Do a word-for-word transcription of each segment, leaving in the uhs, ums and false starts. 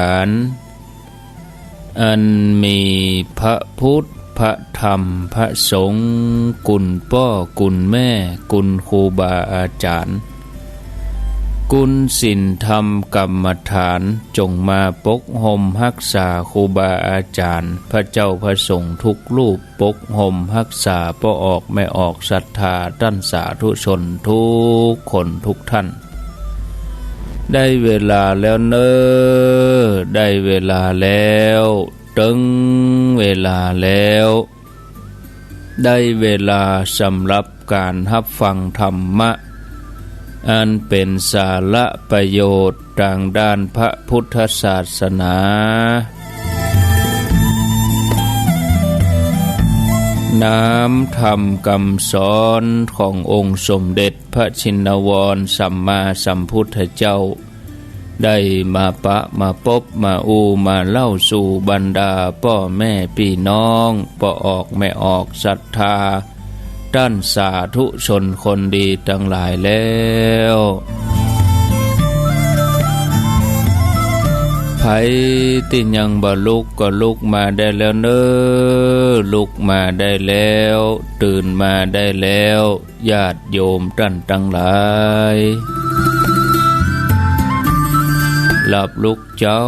าน อันมีพระพุทธ พระธรรม พระสงฆ์ คุณป้อ คุณแม่ คุณครูบาอาจ๋ารย์ คุณศีลธรรมกรรมฐาน จงมาปกฮ่มฮักษาครูบาอาจ๋ารย์ พระเจ้าพระสงฆ์ทุกรูป ปกฮ่มฮักษาป้อออกแม่ออกศรัทธาต้านสาธุชนทุกคนทุกท่าน ได้เวลาแล้วเน่อ ได้เวลาแล้ว เถิงเวลาแล้ว ได้เวลาสำหรับก๋านฮับฟังธรรมะ อันเป๋นสาระประโยชน์ตางด้านพระพุทธศาสนา น้ำธรรมกำสอนขององค์สมเด็จพระชินวรสัมมาสัมพุทธเจ้า ได้มาปะมาปบมาอู้มาเล่าสู่บรรดาป้อแม่ปี้น้อง ป้อออกแม่ออกศรัทธา ต้านสาธุชนคนดีตังหลายแล้ว ใผตี้ยังบ่ลุกก็ลุกมาได้แล้วเน่อ ลุกมาได้แล้ว ตื่นมาได้แล้ว ญาติโยมต้านตังหลาย หลับลุกเจ๊า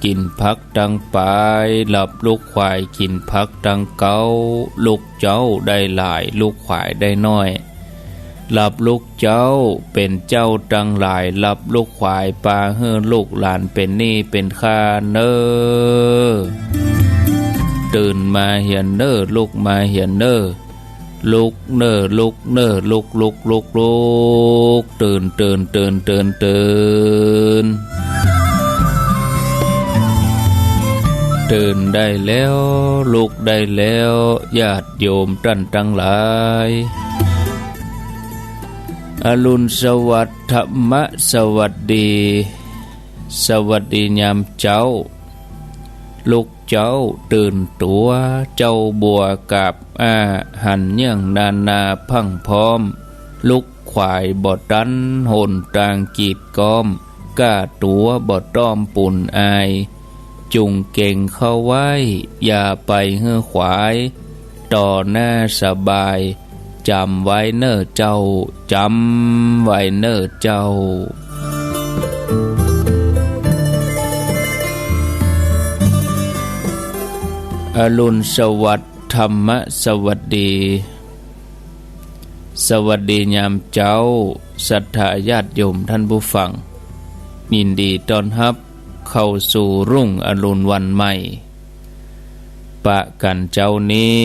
กิ๋นผักตังป๋าย หลับลุกขวาย กิ๋นผักตังเก๊า ลุกเจ๊าได้หลาย ลุกขวายได้น้อย หลับลุกเจ๊า เป๋นเจ้าตังหลาย หลับลุกขวาย ปาหื้อลูกหลานเป๋นหนี้เป๋นค่าเน่อ ตื่นมาเหียเน่อ ลุกมาเหียเน่อ ลุกเน่อ ลุกเน่อ ลุก ลุก ลุก ลุก ตื่น ตื่น ตื่น ตื่น ตื่น ตื่นได้แล้ว ลุกได้แล้ว ญาติโยมต้านตังหลาย อรุณสวัสดิ์ ธรรมะสวัสดี สวัสดียามเจ๊า ลุกเจ๊า ตื่นตั๋ว เจ้าบัวกาบอ้า หันเยื่องนานาพรั่งพร้อม ลุกขวายบ่ตัน หนตางกีดก๊อม ก้าตั๋วบ่ต้อมปุ่นอาย จุ่งเก๋งเข้าไว้ อย่าไปหื้อขวาย ต่อหน้าสบาย จ๋ำไว้เน่อเจ้า จ๋ำไว้เน่อเจ้า อรุณสวัสดิ์ ธรรมะสวัสดี สวัสดียามเจ๊า ศรัทธาญาติโยมต้านผู้ฟัง ยินดีต้อนฮับเข้าสู่รุ่งอรุณวันใหม่ ปะกั๋นเจ๊านี้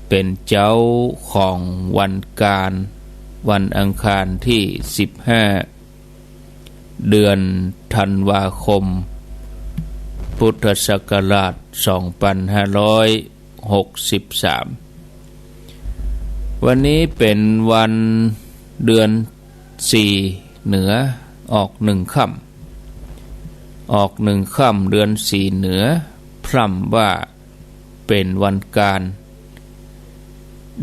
เป๋นเจ๊าของวันก๋าน วันอังคารตี้สิบห้า เดือนธันวาคม พุทธศักราชสองปันห้าร้อยหกสิบสาม วันนี้เป๋นวันเดือนสี่เหนือ ออกหนึ่งค่ำ ออกหนึ่งค่ำเดือนสี่เหนือ พร่ำว่าเป๋นวันก๋าน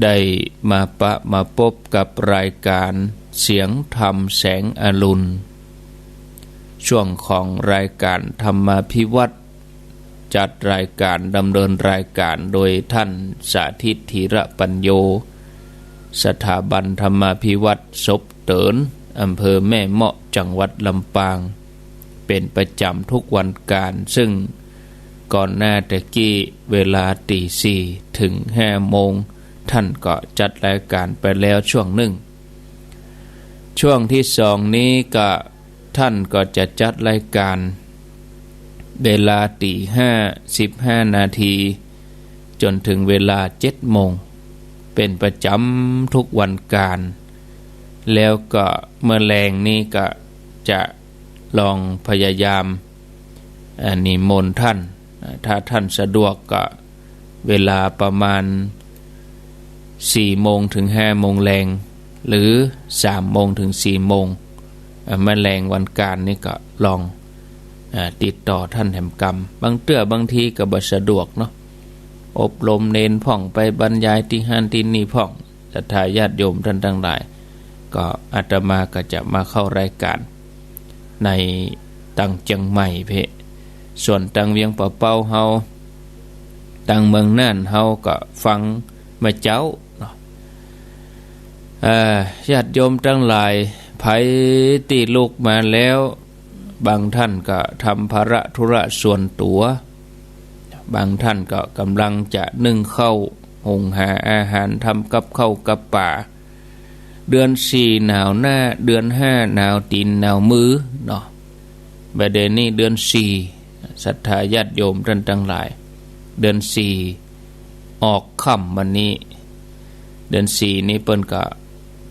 ได้มาปะมาปบกับรายก๋านเสียงธรรมแสงอรุณ ช่วงของรายก๋านธรรมาภิวัตน์ จัดรายก๋านดำเนินรายก๋านโดยต้านสาธิต ธีระปัญโญ สถาบันธรรมาภิวัตน์ศพเติ๋น อำเภอแม่เมาะ จังหวัดลำปาง เป๋นประจ๋ำทุกวันก๋าน ซึ่งก่อนหน้าตะกี้เวลาตีสี่เถิงห้าโมง ต้านก็จัดรายก๋านไปแล้วช่วงนึ่ง ช่วงตี้สองนี้ก็ ต้านก็จะจัดรายก๋าน เวลาตีห้าสิบห้านาที จ๋นเถิงเวลาเจ็ดโมง เป๋นประจ๋ำทุกวันก๋าน แล้วก็เมื่อแลงนี้ก็จะลองพยายาม อ่า นิมนต์ต้าน อ่า ถ้าต้านสะดวกก็ เวลาประมาณสี่โมงเถิงห้าโมงแลง หรือสามโมงเถิงสี่โมง อ่า เมื่อแลงวันก๋านนี้ก็ลอง อ่า ติดต่อต้านแหมกำ บางเตื้อบางทีก็บ่สะดวกเนาะ อบรมเณรพ่อง ไปบรรยายตี้หั้นตี้นี่พ่อง ศรัทธาญาติโยมต้านตังหลาย ก็อาตมาก็จะมาเข้ารายก๋าน ในตังเจียงใหม่เพะ ส่วนตังเวียงป่าเป้าเฮา ตังเมืองน่านเฮาก็ฟังมาเจ๊าเนาะ เอ่อ ญาติโยมตังหลาย ใผตี้ลุกมาแล้ว บางท่านก็ทำภาระธุระส่วนตั๋ว บางท่านก็ก่ำลังจะนึ่งข้าว หุงหาอาหาร ทำกับข้าวกับป๋า เดือนสี่หนาวหน้า เดือนห้าหนาวตี๋นหนาวมือเนาะ บ่าเดี่ยวนี้เดือนสี่ ศรัทธาญาติโยมต้านตังหลาย เดือนสี่ออกค่ำวันนี้ เดือนสี่นี้เปิ้นก็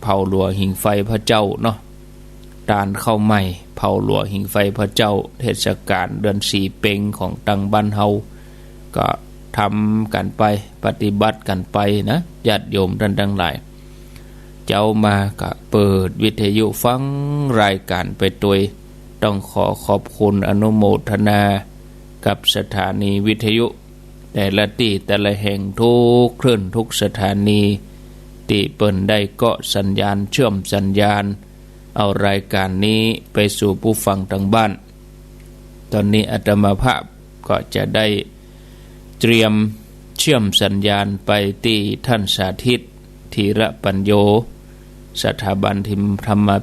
เผาหลัวหิงไฟพระเจ้าเนาะ ตานข้าวใหม่ เผาหลัวหิงไฟพระเจ้า เทศกาลเดือนสี่เป็งของตังบ้านเฮา ก็ทำกั๋นไป ปฏิบัติกั๋นไปนะ ญาติโยมต้านตังหลาย เจ๊ามาก็เปิดวิทยุฟังรายก๋านไปตวย ต้องขอขอบคุณอนุโมทนากับสถานีวิทยุ แต่ละตี้แต่ละแห่ง กู้คลื่นกู้สถานี ตี้เปิ้นได้เกาะสัญญาณ เชื่อมสัญญาณ เอารายก๋านนี้ไปสู่ผู้ฟังตางบ้าน ต๋อนนี้อาตมาภาพก็จะได้เตรียมเชื่อมสัญญาณไปตี้ต้านสาธิต ธีระปัญโญ สถาบันธรรมาภิ